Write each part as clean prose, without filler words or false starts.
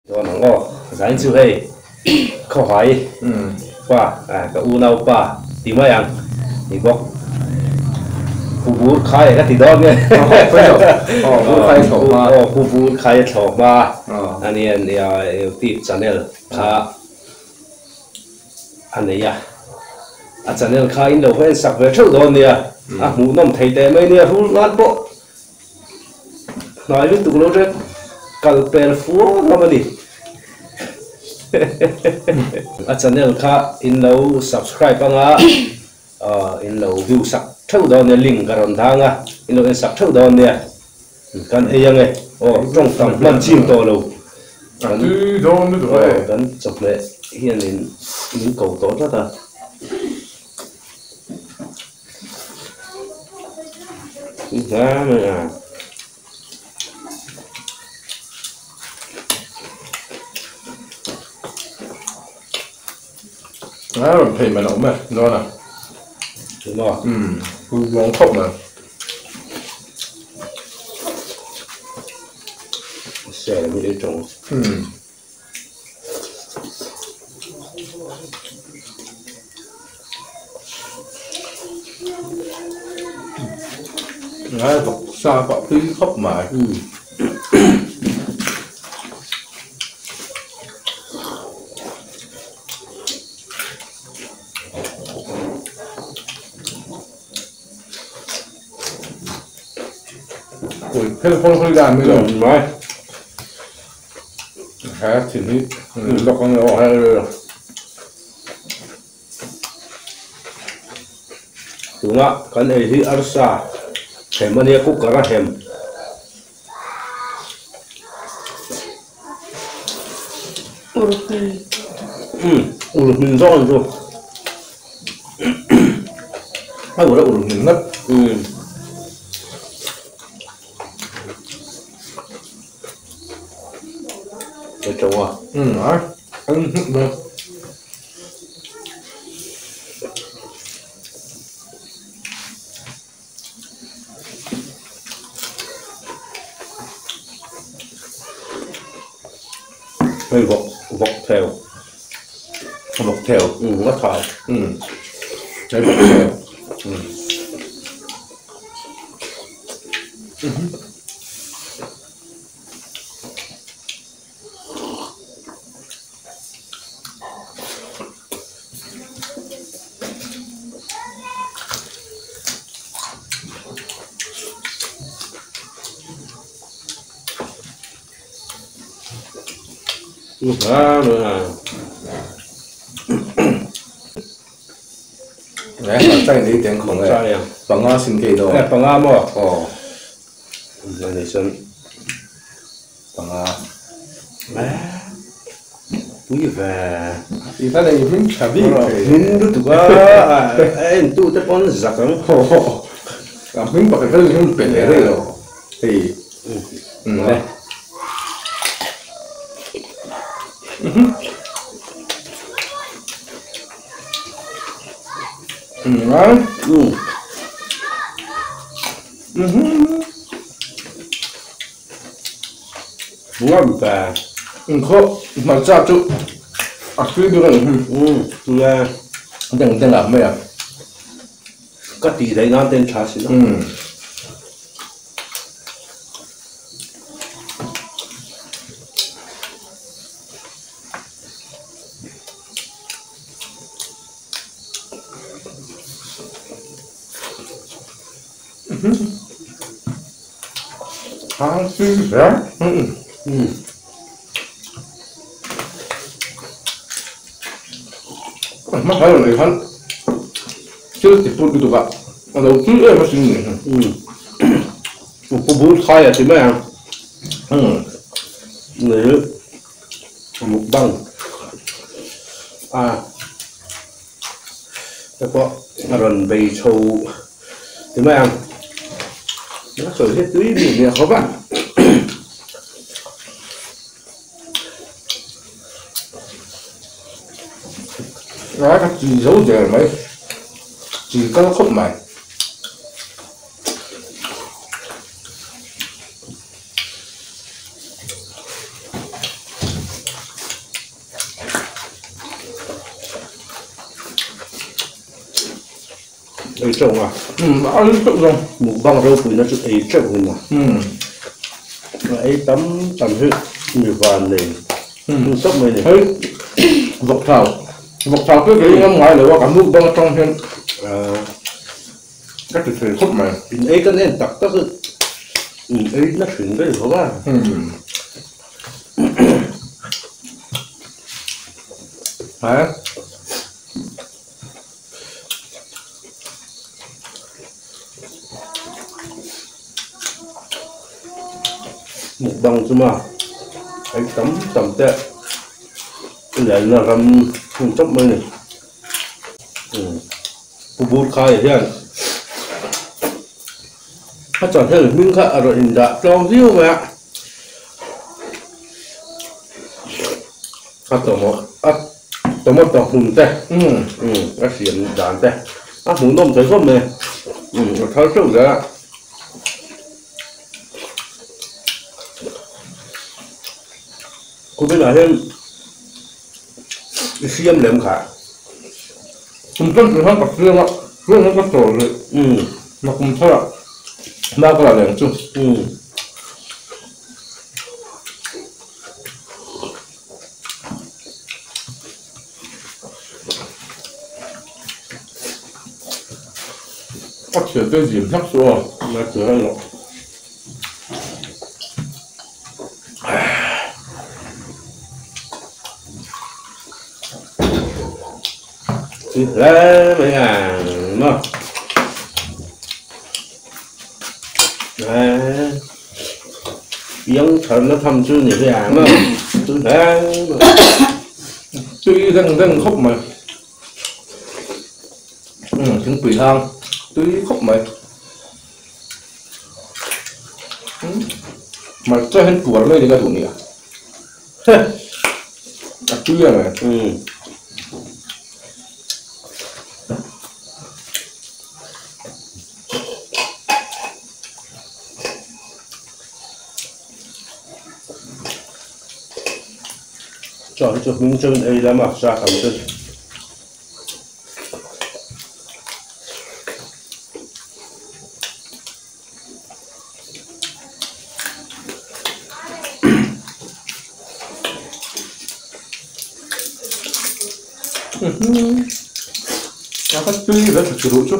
Dawn ang aw, zain chu hei khawhai pa ka unau pa ti mai ang ni bawk. Pu bur khai ka ti dawn nge. Aw pu bur khai a thlawh hma a nia youtube channel kha a nei a. A channel kha in lo va en sak ve theuh dawn nia. A hmuhnawm thei teh mai nia rul ngan pawh. Hnai lutuk lo ṭek kal pel fuau ngam a ni. A channel kha in lo subscribe anga in lo view sak theuh dawn nia link ka rawn dang a in lo en sak theuh dawn nia kan ei ange aw tawng tam hman chin tawh lo kan aw kan chawhmeh hianin min ko tawh tlat a. A rawn phei mai loh mai dawn a. Emaw? Umm, pui buang khawp mai. Sel mi ei tawng. Umm. Ngai vawk sa pawh tui khawp mai. Ui phel hawl hawi dan mai lo. Mai. He thil hi lawk ang aw he Tunga kan ei hi arsa hem ania cooker a hem. Umm ur hmin zawk ang chu. A ur a ur hmin ngat. Umm. Ka tawng a. Umm a an hmuh mai. Hei vawk vawk theu. Vawk theu. Umm a thau. Umm hei vawk theu. Umm. Panga sin kei dawn. Panga maw? Aw. Ani chuan panga. Pui ve. I khan ei hming tha bik thei. Hming lutuk a, a en tu te pawn zak ang. A hming pakhat kha hming pe leh rih lo. Hei. Le. Ngam ta. Khaw hmarcha chu a tui bik a ni. Nia. Deng deng ah mai a. Ka tih daih nan ten tha sin a. Hang tui hle. Hma khai lo nei khan thil ti put lutuk a, a lo tui em asin ni. Pu bur khai a ti mai ang. Ni mukbang a te pawh a rawn bei chho ti mai ang. A sawi hi tui mi nia khawp a. A ka chi zo der mai, chi kal khawp mai. Ei teuh nga. Um a ei teuh zawng. Mukbang ropuina chu ei teuh hi ma. Um. A ei tam tam hi mi van nei. Um tawp mai ni. Hei vawk thau. Vawk thau te kei ngam ngai lo a ka mukbang atang hian ka ti thei khawp mai. In ei kan en tak tak in ei na hrin vel ho a. Um. Hei. Mukbang chu ma ei tam tam te lalna ram hmun tawp mai a ni Pu Burkhai hian a chawhmeh hming kha a rawn indah tlawng viau mai a a tawmawh a. Tomato hmun te a siam dan te a hmuhnawm thei khawp mai a thar teuh zel a. Kuminah hian i siam lem kha. Kum tan tih khan ka siam a, siam khan ka sawi rih na kum tharah hma ka la leng chu. A thian te zim hlak chu aw. A thian a lo. Tui hle mai ang maw. Piang tharna tham chu ni hi ang a, tui hle mai. Tui reng reng khawp mai. Thingpui hlang tui khawp mai. Hmarcha hian puar mai ni ka duh nia. A tui ang e. Chaw hi chu hming chauhin ei lam a sa tam chu. A ka tui ve tha chu chu.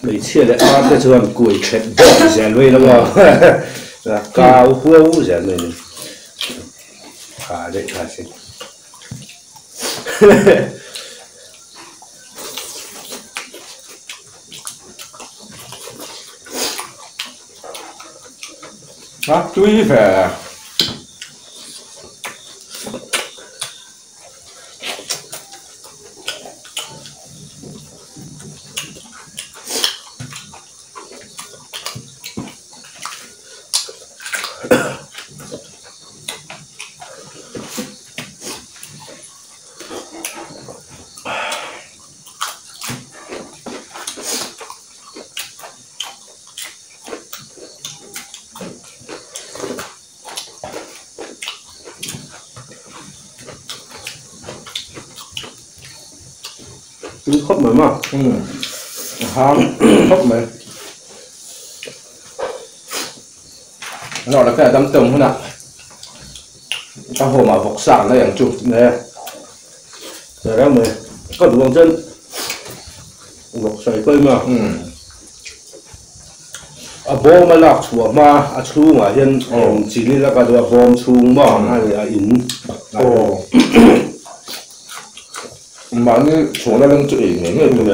Hmeichhia leh ar te chuan kuai thet deuh zel mai lo a kau huau zel mai a ni ha daih kha sin A tui ve. Tui khawp mai ma. Umm a hang khawp mai. Nawh la kha dam tawng hunah ka home ah vawk sak mai ang chu. Nge. Reng mai. Ka duh ang chuan vawk sawi pawh i ma. Umm. A bawm a lak chhuah hma a chhungah hian eng chili laka duh a bawm chhung maw a ni a in. Aw. Mahni chhungna leng chu ei ngei ngei tur.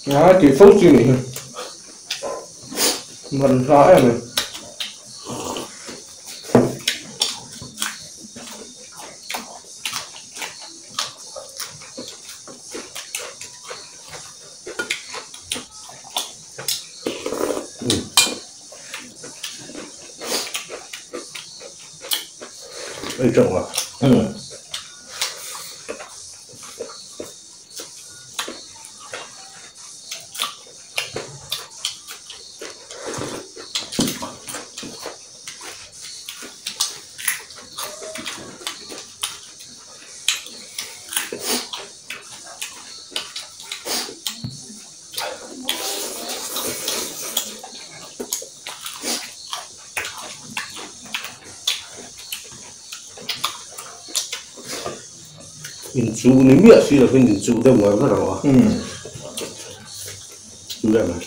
Ngai tih fo chi nih hi. Man hla em e. Ei teuh a. Inchuh ni miah si lovin inchuh deuh ngar ngar ang a. Nia mai.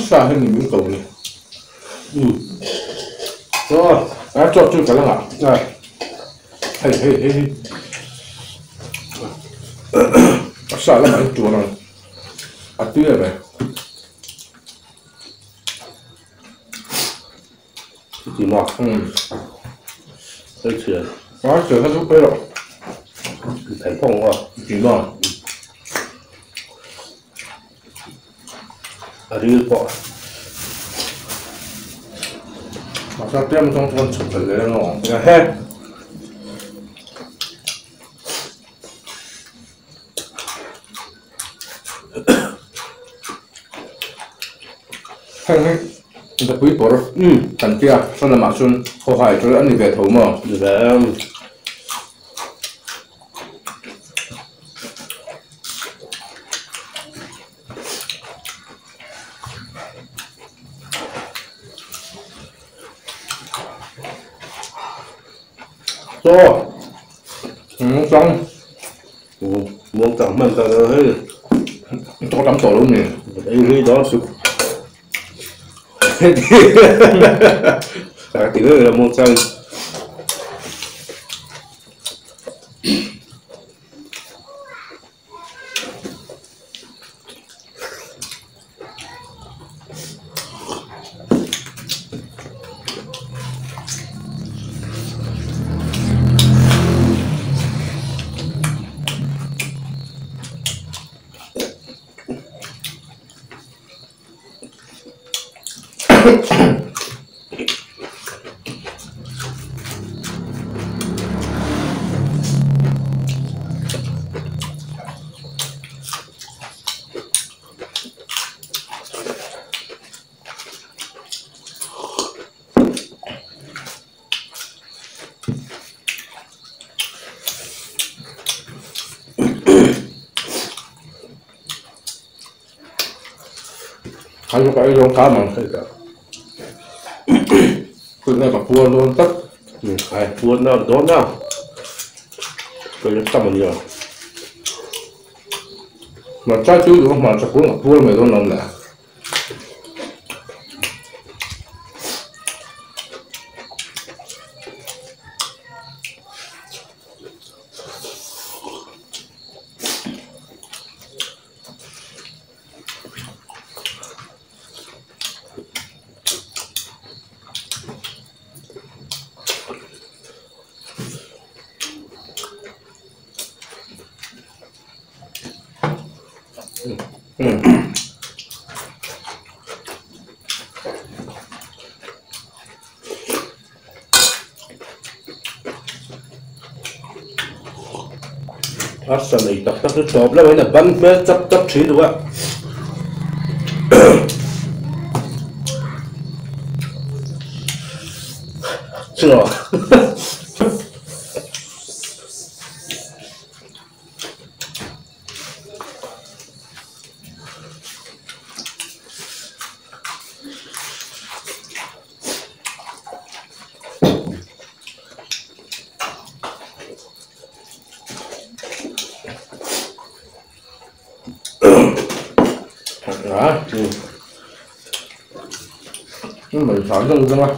Sa hi ni min ko ni. Aw. A chaw chu ka la ngah. Hei hei hei hei. A sa lamah hi tuan ang. A tui em e. Chuti maw? Hei thian. A thian kha chu pei loh. Thei phawng maw? Chuti maw? A ril pawh. Mahse tlem zawng chuan chhuk belh leh emaw. Ehe. Heng hi Zapui pawr kan tia saw lamah chuan khawhai ṭawlh a ni ve tho maw? Ni ve em. Chaw. Muangchang. Muangchang hman ta lo hei. Chaw tam tawh lo ni. Ei ri dawn suk. Ta ti ngei la muangchang. Khan ka ei dawn kha mang Hei ta. Kut na ka puar dawn tlat. Ai puar na dawn na. Ka la tam ania. Hmarcha chu duh hmarcha kung a puar mai dawn lo le. Arsa nei tak tak chu tawp lo in a ban hmel chap chap thin duh a. Chua. À, mình phải dâng dâng á.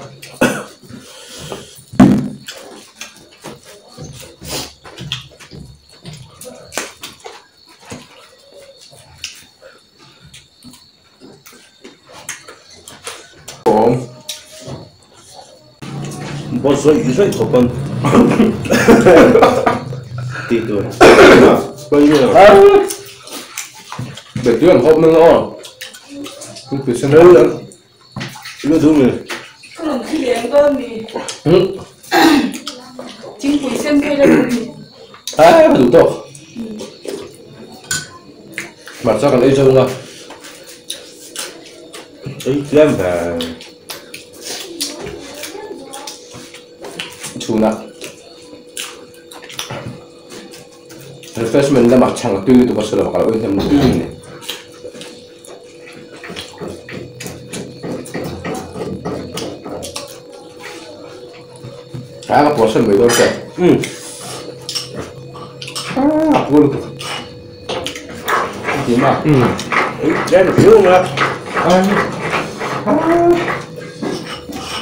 Baw zawih zawih khawp ang tih tur. Betu an hawp nang aw. Lu du mi. Ka rawn thi leng dawn mi. Thingpui sen phei la duh mi. A ka duh tawk. Hmarcha kan ei zo nga. Ei tlem ve. Chhunah refreshment lamah chhang tui lutuk a sawi lo ka lo inhnem lutuk a ni. A ka portion mai dawn che. A pur lutuk. Ti ma. Ei tlem viau mai a.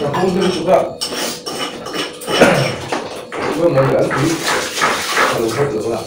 Ka pur lutuk a. Ka mai an tui. Ka lo hawt lo a.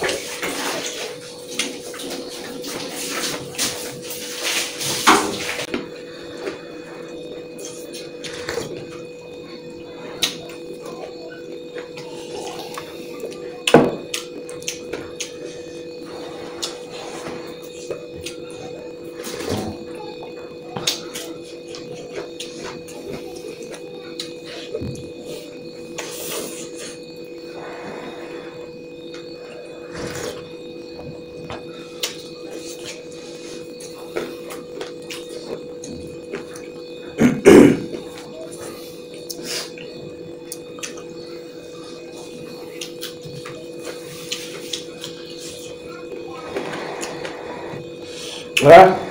A.